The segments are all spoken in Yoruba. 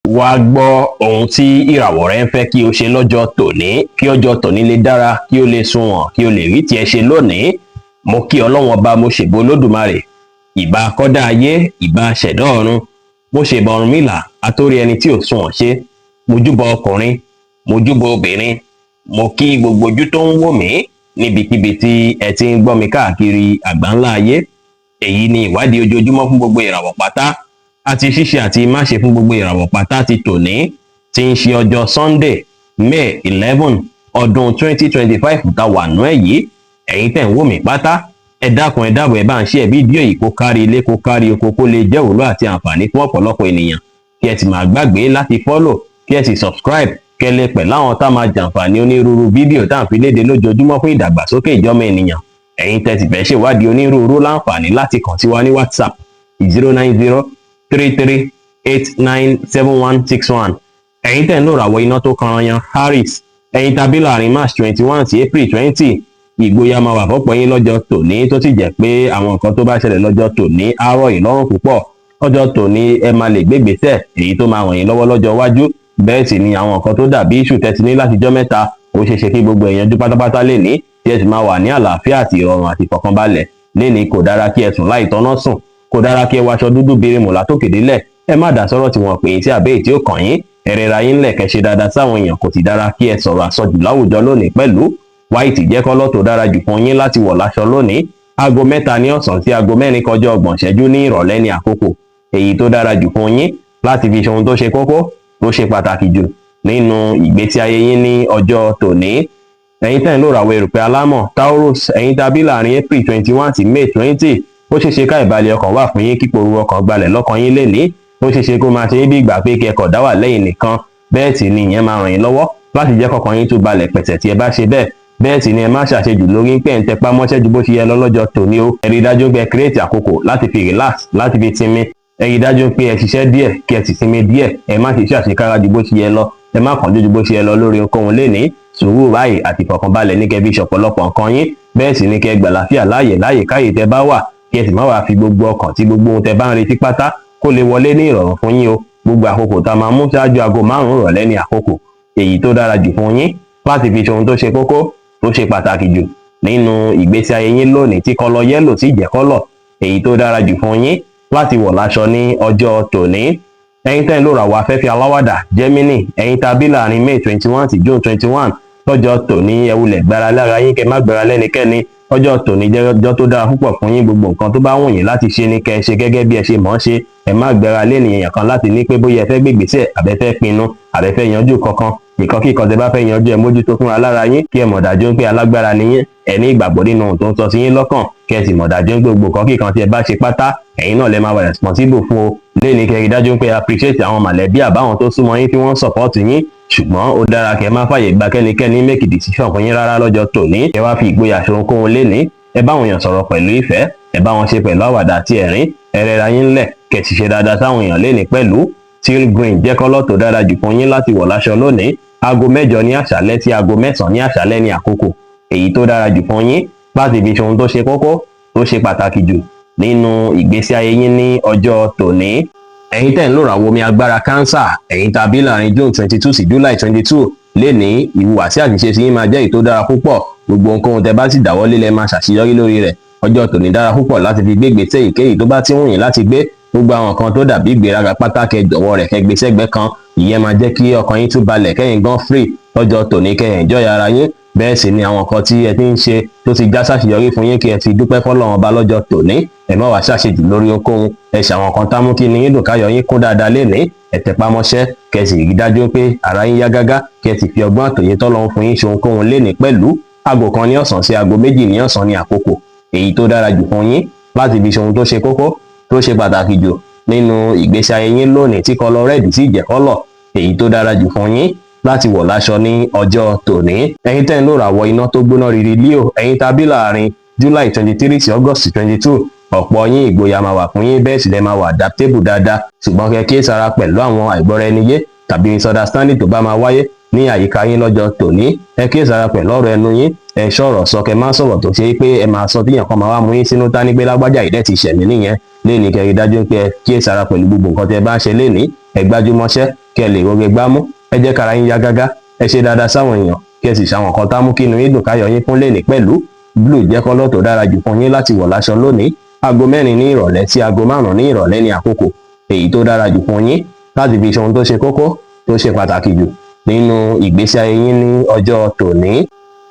Wá gbọ́ ohun tí ìràwọ̀ rẹ ń fẹ́ kí o ṣe lọ́jọ́ tòní, kí ọjọ́ tòní lè dára, kí o lè sunwọ̀n, kí o lè rí tiẹ̀ ṣe lónìí. Mo kí Ọlọ́wọ́n Ọba, mo ṣèbò Olódùmarè, ìbà kọ́dá ayé, ìbà ṣẹ̀dá ọ̀run, mo ṣèbà Ọ̀rúnmìlà, àtórí ẹni tí ò sunwọ̀n ṣe. Mo júbọ ọkùnrin, mo júbọ obìnrin, mo kí gbogbo ojú tó ń wò mí níbikíbi tí ẹ ti ń gbọ́ mi káàkiri àgbáńlá ayé. Èyí ni ìwádìí ojoojúmọ́ fún gbogbo ìràwọ̀ pátá àti ṣíṣe àti máṣe fún gbogbo ìràwọ̀ pátá ti tòní, tí ń ṣe ọjọ́ Sunday, May 11, ọdún 2025 tá wà nú ẹ̀ yìí. Ẹ̀yin tẹ̀ ń wò mí pátá, ẹ dákun, ẹ dábọ̀, ẹ bá ń ṣe ẹ̀ fídíò yìí kó kárí ilé, kó kárí oko, kó lè jẹ́ òwúlò àti àǹfààní fún ọ̀pọ̀lọpọ̀ ènìyàn. Kí ẹ sì máa gbàgbé láti follow, kí ẹ sì subscribe, kẹlẹ pẹ̀lú àwọn tá máa jàǹfààní onírúurú fídíò tá à ń fi léde lójoojúmọ́ fún ìdàgbàsókè ìjọmọ ènìyàn. Ẹ̀yin tẹ́ sì fẹ́ ṣèwádìí onírúurú láǹfààní láti kàn sí wa ní WhatsApp, 09033897161. Ẹ̀yin tẹ́ ń lò ràwọ̀ iná tó kanran yan Aries, ẹ̀yin tàbí láàrin March 21 sí April 20, ìgboyà máa wà fọ́pọ̀ yín lọ́jọ́ tòní, tó sì jẹ́ pé àwọn nǹkan tó bá ṣẹlẹ̀ lọ́jọ́ tòní á rọ̀ yín lọ́rùn púpọ̀. Lọ́jọ́ tòní, ẹ máa lè gbégbèsẹ̀ èyí tó máa ràn yín lọ́wọ́ lọ́jọ́ iwájú. Bẹ́ẹ̀ sì ni àwọn nǹkan tó dàbí issue tẹ́tí ní látijọ́ mẹ́ta, ó ṣeé ṣe kí gbogbo èèyàn jú pátápátá lè ní, tí ẹ sì máa wà ní àlàáfíà àti ìrọ̀rùn àti ìfọ̀kànbalẹ̀ léni. Kò dára kí ẹ sùn láì tọ́ná sùn, kò dára kí ẹ wọṣọ dúdú birimù látòkè délẹ̀. Ẹ má dá sọ́rọ̀ tí wọ́n pè yín sí àbẹ́ tí ó kàn yín. Ẹ rẹra yín lẹ̀, kẹ́ ṣe dáadáa sáwọn èèyàn. Kò sì dára kí ẹ sọ̀rọ̀ àsọjù láwùjọ lónìí pẹ̀lú. White jẹ́ colour tó dára jù fún yín láti wọ̀ láṣọ lónìí. Aago 3 ní ọ̀sán sí aago 3:30 ní ìrọ̀lẹ́ ní àkókò èyí tó dára jù fún yín láti fi ṣe ohun tó ṣe kókó, tó ṣe pàtàkì jù nínú ìgbésí ayé yín ní ọjọ́ tòní. Ẹ̀yin tẹ́ ń lò ràwọ̀ erùpẹ̀ alámọ̀ Taurus, ẹ̀yin tàbí láàrin April 21 sí May 20, ó ṣeé ṣe ká ìbalẹ̀ ọkàn wà fún yín, kíkó ọkàn gbalẹ̀ lọ́kàn yín lénìí. Ó ṣeé ṣe kó máa ṣe é bí ìgbà pé kẹ́kọ̀ọ́ dá wà lẹ́yìn nìkan. Bẹ́ẹ̀ sì ni ìyẹn máa ràn yín lọ́wọ́ láti jẹ́ kọ́kàn yín tún balẹ̀ pẹ̀sẹ̀ tí ẹ bá ṣe bẹ́ẹ̀. Bẹ́ẹ̀ sì ni ẹ má ṣàṣejù lórí pé ẹ̀ ń tẹpá mọ́ṣẹ́ ju bó ṣe yẹ lọ lọ́jọ́ tòní o. Ẹ rí dájú pé ẹ create àkókò láti fi relax, láti fi sinmi. Ẹ rí dájú pé ẹ ṣiṣẹ́ díẹ̀, kí ẹ sì sinmi díẹ̀. Ẹ má ṣe àṣekára ju bó ṣe yẹ lọ, ẹ má kánjú ju bó ṣe yẹ lọ lórí ohunkóhun lénìí. Sùúrù báyìí àti ìfọ̀kànbalẹ̀ ní kẹ́ fi ṣọ̀pọ̀lọpọ̀ nǹkan yín. Bẹ́ẹ̀ sì ni kẹ́ gbàlàfíà láàyè láàyè káyè tẹ́ bá wà, kí ẹ sì má wàá fi gbogbo ọkàn tí gbogbo ohun tẹ́ bá ń retí pátá kó lè wọlé ní ìrọ̀rùn fún yín o. Gbogbo àkókò tá a máa mú ṣáájú aago 5 ìrọ̀lẹ́ ní àkókò èyí tó dára jù fún yín láti fi ṣe ohun tó ṣe kókó, tó ṣe pàtàkì jù nínú ìgbésí ayé yín lónìí, tí colour yellow sì jẹ́ colour èyí tó dára jù fún yín láti wọ̀ láṣọ ní ọjọ́ tòní. Ẹ̀yin tẹ́ ń lò ràwọ̀ afẹ́fẹ́ aláwàdà Gemini, ẹ̀yin tàbí láàrin May 21 sí June 21, lọ́jọ́ tòní, ẹ wulẹ̀ gbára lára yín, kẹ́ má gbára lẹ́nikẹ́ni. Ọjọ́ tòní jẹ́ ọjọ́ tó dára púpọ̀ fún yín. Gbogbo nǹkan tó bá wù yín láti ṣe ní kẹ́ ẹ ṣe gẹ́gẹ́ bí ẹ ṣe mọ̀ ọ́n ṣe. Ẹ má gbára lé ènìyàn kan láti ní pé bóyá ẹ fẹ́ gbé ìgbésẹ̀, àbẹ́ fẹ́ pinnu, àbẹ́ fẹ́ yanjú kankan. Nǹkan kíkan tẹ́ bá fẹ́ yanjú, ẹ mójútó fúnra lára yín, kí ẹ mọ̀ dájú pé alágbára ni yín. Ẹ ní ìgbàgbọ́ nínú ohun tó ń sọ sí yín lọ́kàn, kí ẹ sì mọ̀ dájú pé gbogbo nǹkan kíkan tí ẹ bá ṣe pátá, ẹ̀yin náà lè máa wà responsible fún o. Lẹ́ni kẹ́ rí dájú pé appreciate àwọn mọ̀lẹ́bí àbáwọn tó súnmọ́ yín tí wọ́n support yín, ṣùgbọ́n ó dára kẹ́ má fàyè gba kẹ́nikẹ́ni make decision fún yín rárá lọ́jọ́ tòní. Ẹ wá fi ìgboyà ṣe ohunkóhun lénìí. Ẹ bá àwọn èèyàn sọ̀rọ̀ pẹ̀lú ìfẹ́, ẹ bá wọn ṣe pẹ̀lú àwàdà àti ẹ̀rín. Ẹ rẹra yín lẹ̀, kẹ́ sì ṣe dáadáa sáwọn èèyàn lénìí pẹ̀lú. Teal green jẹ́ colour tó dára jù fún yín láti wọ̀ láṣọ lónìí. Aago 8 ní àṣálẹ́ sí aago 9 ní àṣálẹ́ ní àkókò èyí tó dára jù fún yín láti fi ṣe ohun tó ṣe kókó, tó ṣe pàtàkì jù nínú ìgbésí ayé yín ní ọjọ́ tòní. Ẹ̀yin tẹ́ ń lò ràwọ̀ omi agbára Cancer, ẹ̀yin tàbí láàrin June 22 sí July 22, lénìí, ìhùwàsí àti ìṣesí yín máa jẹ́ èyí tó dára púpọ̀. Gbogbo ohunkóhun tẹ́ bá sì dáwọ́lé lẹ máa ṣàṣeyọrí lórí rẹ̀. Ọjọ́ tòní dára púpọ̀ láti fi gbé ìgbésẹ̀ èyíkéyìí tó bá ti wù yín láti gbé. Gbogbo àwọn kan tó dàbí ìgbéraga pátákì, jọ̀wọ́ rẹ̀, kẹ́ gbé sẹ́gbẹ́ kan. Ìyẹn máa jẹ́ kí ọkàn yín tún balẹ̀, kẹ́yìn gan free lọ́jọ́ tòní, kẹ́yìn enjoy ara yín. Bẹ́ẹ̀ sì ni àwọn kan tí ẹ ti ń ṣe tó ti já ṣàṣeyọrí fún yín, kí ẹ ti dúpẹ́ fọ́lọ́run Ọba lọ́jọ́ tòní. Ẹ má wàá ṣàṣejù lórí ohunkóhun. Ẹ ṣe àwọn kan tá mú kí ni yín dùn, káyọ̀ yín kún dáadáa lénìí. Ẹ tẹpá mọ́ṣẹ́, kẹ́ sì rí dájú pé ara yín yá gágá, kẹ́ sì fi ọgbọ́n àtòyé tọ́lọ́run fún yín ṣe ohunkóhun lénìí pẹ̀lú. Aago 1 ní ọ̀sán sí aago 2 ní ọ̀sán ní àkókò èyí tó dára jù fún yín láti fi ṣe ohun tó ṣe kókó, tó ṣe pàtàkì jù nínú ìgbésí ayé yín lónìí, tí colour red sì jẹ́ colour èyí tó dára jù fún yín láti wọ̀ láṣọ ní ọjọ́ tòní. Ẹ̀yin tẹ́ ń lò ràwọ̀ iná tó gbóná riri Leo, ẹ̀yin tàbí láàrin July 23 sí August 22, ọ̀pọ̀ yín, ìgboyà máa wà fún yín, bẹ́ẹ̀ sì lẹ́ máa wà adaptable dáadáa, ṣùgbọ́n kẹ́ kíyèsára pẹ̀lú àwọn àìgbọ́ra ẹni yé tàbí misunderstanding tó bá máa wáyé. Ní àyíká yín lọ́jọ́ tòní, ẹ kíyèsára pẹ̀lú ọ̀rọ̀ ẹnu yín. Ẹ ṣọ̀rọ̀ sọ, kẹ má sọ̀rọ̀ tó ṣe pé ẹ máa sọ tíyàn kan máa wá mú yín sínú tá ní pé lágbájá ìdẹ́ ti ṣẹ̀mí nìyẹn léni. Kẹ́ rí dájú pé ẹ kíyèsára pẹ̀lú gbogbo nǹkan tẹ́ bá ń ṣe léni. Ẹ gbájúmọ́ṣẹ́ kẹ́ lè rọrẹ gbámú. Ẹ jẹ́ kára yín yá gágá. Ẹ ṣe dáadáa sáwọn èèyàn, kí ẹ sì ṣàwọn nǹkan tá mú kí inú yín dùn, káyọ̀ yín kún léni pẹ̀lú. Blue jẹ́ colour tó dára jù fún yín láti wọ̀ láṣọ lónìí. Aago 4 ní ìrọ̀lẹ́ sí aago 5 ní ìrọ̀lẹ́ ní àkókò èyí tó dára jù fún yín láti fi ṣe ohun tó ṣe kókó, tó ṣe pàtàkì jù nínú ìgbésí ayé yín ní ọjọ́ tòní.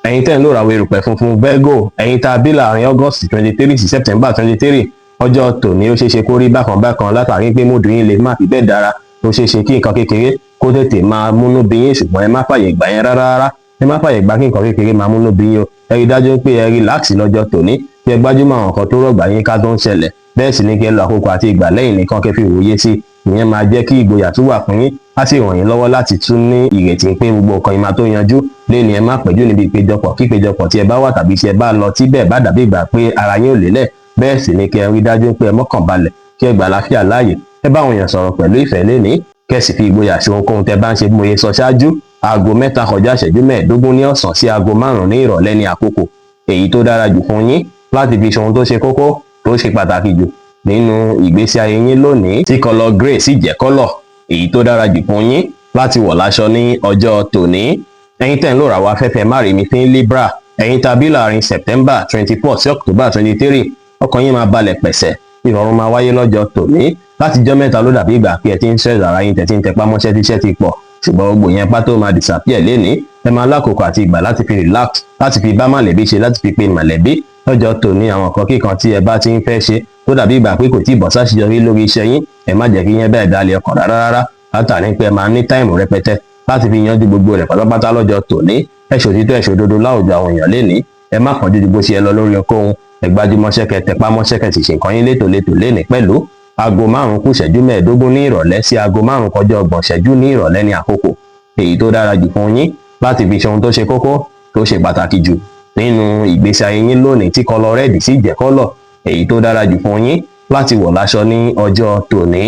Ẹ̀yin tẹ́ ń lò ràwọ̀ erùpẹ̀ funfun, Virgo, ẹ̀yin tá a bí láàrin August 23 sí September 23, ọjọ́ tòní ó ṣeé ṣe kó rí bákan bákan látàrí pé mood yín lè má fi bẹ́ẹ̀ dára. Ó ṣeé ṣe kí nǹkan kékeré kó tètè máa múnú bí yín, ṣùgbọ́n ẹ má fàyè gbà yẹn rárá rárá. Ẹ má fàyè gbà kí nǹkan kékeré máa múnú bí yín o. Ẹ rí dájú pé ẹ relax lọ́jọ́ tòní, kí ẹ gbájúmọ̀ àwọn nǹkan tó rọ̀gbà yín ká tó ń ṣẹlẹ̀. Bẹ́ẹ̀ sì ni kí ẹ lo àkókò àti ìgbà lẹ́yìn nìkan kẹ́ fi wòye sí. Ìyẹn máa jẹ́ kí ìgboyà tún wà fún yín, á sì ràn yín lọ́wọ́ láti tún ní ìrètí pé gbogbo nǹkan yìí máa tó yanjú lẹ́ni. Ẹ má pẹ́jù níbi ìpéjọpọ̀ kí ìpéjọpọ̀ tí ẹ bá wà tàbí tí ẹ bá lọ tí bẹ́ẹ̀ bá dàbí ìgbà pé ara yín ò lélẹ̀. Bẹ́ẹ̀ sì ni kí ẹ rí dájú pé ẹ mọ́kàn balẹ̀, kí ẹ gbà àlàáfíà láàyè. Ẹ bá àwọn èèyàn sọ̀rọ̀ pẹ̀lú ìfẹ́ lénìí, kẹ́ ẹ sì fi ìgboyà ṣe ohunkóhun tẹ́ bá ń ṣe. Bí mo ṣe sọ ṣáájú, aago 3 kọjá ìṣẹ́jú 15 ní ọ̀sán sí aago 5 ní ìrọ̀lẹ́ ní àkókò èyí tó dára jù fún yín láti fi ṣe ohun tó ṣe kókó, tó ṣe pàtàkì jù nínú ìgbésí ayé yín lónìí, tí colour grey sì jẹ́ colour èyí tó dára jù fún yín láti wọ̀ láṣọ ní ọjọ́ tòní. Ẹ̀yin tẹ̀ ń lò ràwọ̀ afẹ́fẹ́ márìmí fín, Libra, ẹ̀yin tàbí láàrin September 24 sí October 23, ọkàn yín máa balẹ̀ pẹ̀sẹ̀, ìrọ̀rùn máa wáyé lọ́jọ́ tòní. Láti jọ́ mẹ́ta ló dàbí ìgbà pé ẹ ti ń stress ara yín, tẹ̀ tí ń tẹpá mọ́ṣẹ́ tíṣẹ́ ti pọ̀, ṣùgbọ́n gbogbo yẹn pátó máa disappear lénìí. Ẹ máa lákòókò àti ìgbà láti fi relax, láti fi bá mọ̀lẹ́bí ṣe, láti fi pe mọ̀lẹ́bí lọ́jọ́ tòní. Àwọn nǹkan kíkan tí ẹ bá ti ń fẹ́ ṣe tó dàbí ìgbà pé kò tí ì bọ́ sáṣeyọrí lórí iṣẹ́ yín, ẹ má jẹ́ kí yẹn bẹ́ẹ̀ dalẹ̀ ọkàn rárá rárá, látàrí pé ẹ máa ní time rẹpẹtẹ láti fi yanjú gbogbo rẹ̀ pátápátá lọ́jọ́ tòní. Ẹ ṣòtítọ́, ẹ ṣòdodo láwùjọ àwọn èèyàn lénìí. Ẹ má kánjú ju bó ṣe yẹ lọ lórí ohunkóhun. Ẹ gbájúmọ́ṣẹ́, kẹ́ tẹpá mọ́ṣẹ́, kẹ́ sì ṣe nǹkan yín létòlétò lénìí pẹ̀lú. Aago 5 kù ìṣẹ́jú 15 ní ìrọ̀lẹ́ sí aago 5 kọjá 30 ìṣẹ́jú ní ìrọ̀lẹ́ ní àkókò èyí tó dára jù fún yín láti fi ṣe ohun tó ṣe kókó, tó ṣe pàtàkì jù nínú ìgbésí ayé yín lónìí, tí colour red sì jẹ́ colour èyí tó dára jù fún yín láti wọ̀ láṣọ ní ọjọ́ tòní.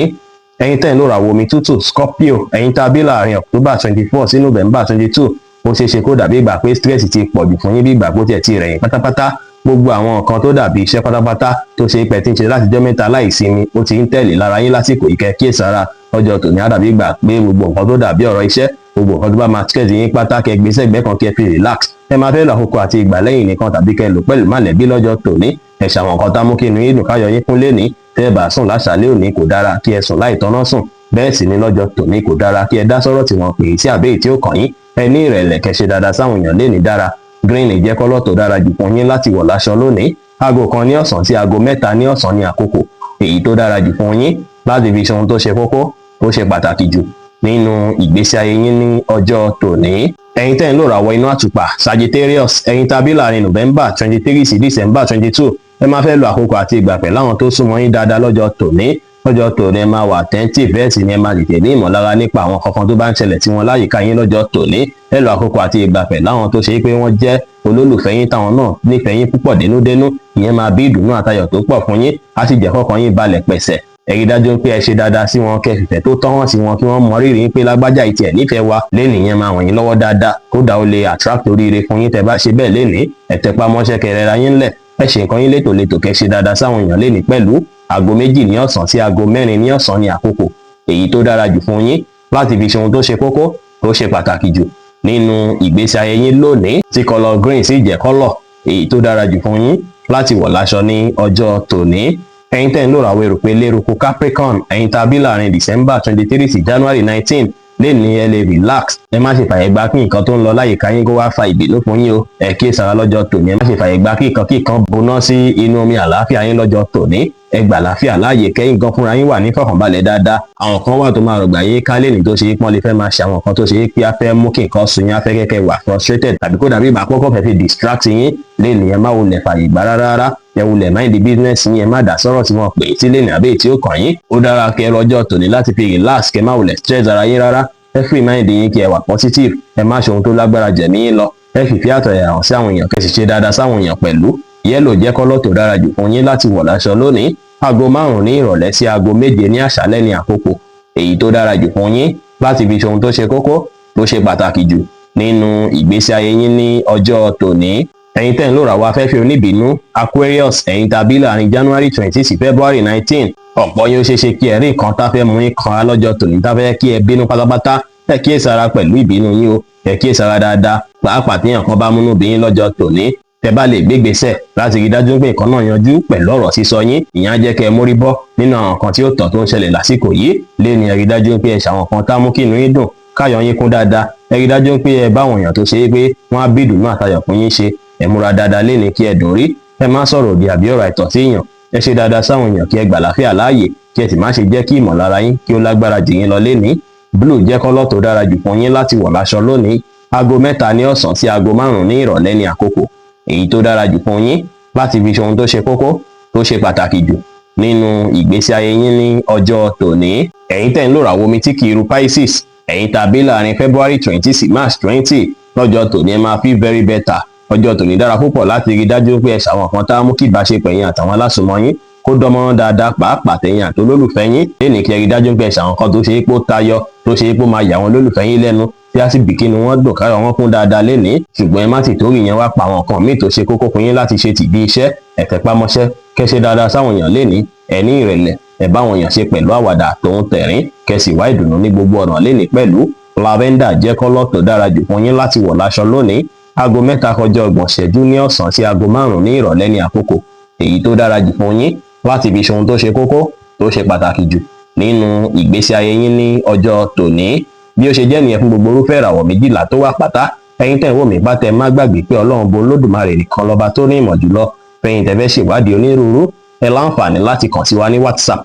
Ẹ̀yin tẹ́ ń lò ràwọ̀ omi tútù, Scorpio, ẹ̀yin tá a bí láàrin October 24 sí November 22, ó ṣeé ṣe kó dàbí ìgbà pé stress ti pọ̀ jù fún yín, bí ìgbà pé ó tiẹ̀ ti rẹ̀ yín pátápátá. Gbogbo àwọn nǹkan tó dàbí iṣẹ́ pátápátá tó ṣe pẹ́ tí ń ṣe látijọ́ mẹ́ta láìsinmi, ó ti ń tẹ̀lé lára yín lásìkò. Ìkẹ́ kíyèsára lọ́jọ́ tòní. Á dàbí ìgbà pé gbogbo nǹkan tó dàbí ọ̀rọ̀ iṣẹ́, gbogbo nǹkan tó bá máa stress yín pátá, kẹ́ gbé sẹ́gbẹ́ kan, kẹ́ fi relax. Ẹ máa fẹ́ lọ àkókò àti ìgbà lẹ́yìn nìkan tàbí kẹ́ lò pẹ̀lú mọ̀lẹ́bí lọ́jọ́ tòní. Ẹ ṣàwọn nǹkan tá mú kí inú yín dùn, káyọ̀ yín kún lénìí. Tẹ́ ẹ bá sùn láṣàlẹ́ òní, kò dára kí ẹ sùn láì tọ́ná sùn. Bẹ́ẹ̀ sì ni lọ́jọ́ tòní, kò dára kí ẹ dá sọ́rọ̀ tí wọ́n pè é sí àbẹ́yìí tí ó kàn yín. Ẹ ní ìrẹ̀lẹ̀, kẹ́ ṣe dáadáa sáwọn èèyàn lénìí dára. Green jẹ́ colour tó dára jù fún yín láti wọ̀ láṣọ lónìí. Aago 1 ní ọ̀sán sí aago 3 ní ọ̀sán ní àkókò èyí tó dára jù fún yín láti fi ṣe ohun tó ṣe kókó, tó ṣe pàtàkì jù nínú ìgbésí ayé yín ní ọjọ́ tòní. Ẹ̀yin tẹ́ ń lò ràwọ̀ iná àtùpà, Sagittarius, ẹ̀yin tàbí láàrin November 23 sí December 22, ẹ máa fẹ́ lo àkókò àti ìgbà pẹ̀lú àwọn tó súnmọ́ yín dáadáa lọ́jọ́ tòní. Lọ́jọ́ tòní, ẹ máa wà attentive, bẹ́ẹ̀ sì ni ẹ máa tètè ní ìmọ̀lára nípa àwọn kankan tó bá ń ṣẹlẹ̀ tí wọ́n láyìíká yín lọ́jọ́ tòní. Ẹ lo àkókò àti ìgbà pẹ̀lú àwọn tó ṣe pé wọ́n jẹ́ olólùfẹ́ yín, táwọn náà nífẹ̀ẹ́ yín púpọ̀ dénúdénú. Ìyẹn máa bí ìdùnnú àtayọ̀ tó pọ̀ fún yín, á sì jẹ́ kọ́kàn yín balẹ̀ pẹ̀sẹ̀. Ẹ rí dájú pé ẹ ṣe dáadáa sí wọn, kẹ́ fìfẹ́ tó tọ́ hàn sí wọn, kí wọ́n mọ rírì pé lágbájá ìtì ẹ̀ nífẹ̀ẹ́ wa lénìí. Yẹn máa ràn yín lọ́wọ́ dáadáa, kódà ó lè attract oríire fún yín tẹ́ bá ṣe bẹ́ẹ̀ lénìí. Ẹ tẹpá mọ́ṣẹ́, kẹ́ rẹra yín lẹ̀, ẹ ṣe nǹkan yín létòlétò, kẹ́ ṣe dáadáa sáwọn èèyàn lénìí pẹ̀lú. Aago 2 ní ọ̀sán sí aago 4 ní ọ̀sán ní àkókò èyí tó dára jù fún yín láti fi ṣe ohun tó ṣe kókó, tó ṣe pàtàkì jù nínú ìgbésí ayé yín lónìí, tí colour green sì jẹ́ colour èyí tó dára jù fún yín láti wọ̀ láṣọ ní ọjọ́ tòní. Ẹ̀yin tẹ́ ń lò ràwọ̀ erùpẹ̀ lérúkú, Capricorn, ẹ̀yin tàbí láàrin December 23 sí January 19, lè ní ẹ lè relax. Ẹ má ṣe fàyè gba kí nǹkan tó ń lọ láyìíká yín kó wá fa ìbínú fún yín o. Ẹ kíyèsára lọ́jọ́ tòní. Ẹ má ṣe fàyè gba kí nǹkan kíkan buná sí inú omi àlàáfíà yín lọ́jọ́ tòní. Ẹ gbà àlàáfíà láàyè, kẹ́yìn gan fúnra yín wà ní fọkànbalẹ̀ dáadáa. Àwọn kan wà tó máa rọ̀gbà yín ká lẹ́nìí tó ṣe é pọ́n lè fẹ́ máa ṣe àwọn kan tó ṣe é pé á fẹ́ mú kí nǹkan sun yín, á fẹ́ kẹ́kẹ́ wà frustrated tàbí kó dàbí ìgbà àkọ́kọ́ fẹ́ fi distract yín lẹ́nìí. Ẹ má wulẹ̀ fàyè gbà rárá rárá. Ẹ wulẹ̀ mind the business yín. Ẹ má dá sọ́rọ̀ tí wọ́n pè é sí lẹ́nìí àbí tí ó kàn yín. Ó dára kẹ́ lọ́jọ́ tòní láti fi relax, kẹ́ má wulẹ̀ stress ara yín rárá. Ẹ free mind yín, kí ẹ wà positive. Ẹ má ṣe ohun tó lágbára jẹ̀mí yín lọ. Ẹ fìfì àtọ̀yà hàn sí àwọn èèyàn, kẹ́ sì ṣe dáadáa sáwọn èèyàn pẹ̀lú. Yellow jẹ́ colour tó dára jù fún yín láti wọ̀ láṣọ lónìí. Aago 5 ní ìrọ̀lẹ́ sí aago 7 ní àṣálẹ́ ní àkókò èyí tó dára jù fún yín láti fi ṣe ohun tó ṣe kókó, tó ṣe pàtàkì jù nínú ìgbésí ayé yín ní ọjọ́ tòní. Ẹ̀yin tẹ́ ń lò ràwọ̀ afẹ́fẹ́ oníbínú, Aquarius, ẹ̀yin tàbí láàrin January 20 sí February 19, ọ̀pọ̀ yín ó ṣeé ṣe kí ẹ rí nǹkan tá fẹ́ mú yín kanra lọ́jọ́ tòní, tá fẹ́ kí ẹ bínú pátápátá. Ẹ kíyèsára pẹ̀lú ìbínú yín o, ẹ kíyèsára dáadáa, pàápàá téèyàn kan bá múnú bí yín lọ́jọ́ tòní. Tẹ́ bá lè gbégbèsè láti rí dájú pé nǹkan náà yanjú pẹ̀lú ọ̀rọ̀ sísọ yín, ìyẹn á jẹ́ kẹ́ ẹ mórí bọ́ nínú àwọn nǹkan tí ó tọ́ tó ń ṣẹlẹ̀ lásìkò yìí. Lé ní ẹ rí dájú pé ẹ ṣàwọn kan tá mú kí inú yín dùn, káyọ̀ yín kún dáadáa. Ẹ rí dájú pé ẹ bá àwọn èèyàn tó ṣe é pé wọ́n á bí ìdùnnú àtayọ̀ fún yín ṣe. Ẹ múra dáadáa léni kí ẹ dùn rí. Ẹ má sọ̀rọ̀ òdì àbí ọ̀rọ̀ àìtọ́ sí èèyàn. Ẹ ṣe dáadáa sáwọn èèyàn kí ẹ gbà láfíà láàyè, kí ẹ sì má ṣe jẹ́ kí ìmọ̀lára yín kí ó lágbára jù yín lọ lénìí. Blue jẹ́ colour tó dára jù fún yín láti wọ̀ láṣọ lónìí. Aago 3 ní ọ̀sán sí aago 5 ní ìrọ̀lẹ́ ní àkókò èyí tó dára jù fún yín láti fi ṣe ohun tó ṣe kókó, tó ṣe pàtàkì jù nínú ìgbésí ayé yín ní ọjọ́ tòní. Ẹ̀yin tẹ̀ ń lò ràwọ̀ omi tí kì í ru, Pisces, ẹ̀yin tàbí láàrin February 20 sí March 20, lọ́jọ́ tòní ẹ máa feel very better. Ọjọ́ tòní dára púpọ̀ láti rí dájú pé ẹ ṣàwọn kan tá a mú kí ìbáṣepọ̀ yín àtàwọn alásùnmọ́ yín kó dánmọ́rán dáadáa, pàápàá tẹ̀yin àti olólùfẹ́ yín. Lẹ́nìí, kí ẹ rí dájú pé ẹ ṣàwọn kan tó ṣe é pé ó tayọ, tó ṣe é pé ó máa yà wọn olólùfẹ́ yín lẹ́nu, tí á sì bí kínú wọn dùn, káyọ̀ wọn kún dáadáa lénìí. Ṣùgbọ́n ẹ má sì torí yẹn wá pa àwọn nǹkan míì tó ṣe kókó fún yín láti ṣe tìbí iṣẹ́. Ẹ tẹpámọ́ṣẹ́, kẹ́ ṣe dáadáa sáwọn èèyàn lénìí. Ẹ ní ìrẹ̀lẹ̀, ẹ bá àwọn èèyàn ṣe pẹ̀lú àwàdà tòun tẹ̀rín, kẹ́ sì wá ìdùnnú ní gbogbo ọ̀nà lénìí pẹ̀lú. Lavender jẹ́ colour tó dára jù fún yín láti wọ̀ láṣọ lónìí. Aago 3 kọjá 30 ìṣẹ́jú ní ọ̀sán sí aago 5 ní ìrọ̀lẹ́ ní àkókò èyí tó dára jù fún yín láti fi ṣe ohun tó ṣe kókó, tó ṣe pàtàkì jù nínú ìgbésí ayé yín ní ọjọ́ tòní. Bí ó ṣe jẹ́ nìyẹn fún gbogbo irúfẹ́ ìràwọ̀ 12 tó wà pátá. Ẹ̀yin tẹ́ ń wò mí bá tẹ, má gbàgbé pé Ọlọ́run bo Olódùmarè nìkan lọ́ba tó ní ìmọ̀ jùlọ. Fẹ̀yìn tẹ́ fẹ́ ṣèwádìí onírúurú, ẹ láǹfààní láti kàn sí wa ní WhatsApp,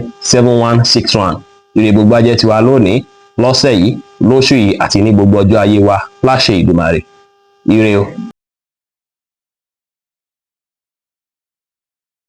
09033897161. Ire gbogbo ajẹ́ tiwa lónìí, lọ́sẹ̀ yìí, lóṣù yìí àti ní gbogbo ọjọ́ ayé wa láṣẹ Ìdùmarè. Ire o.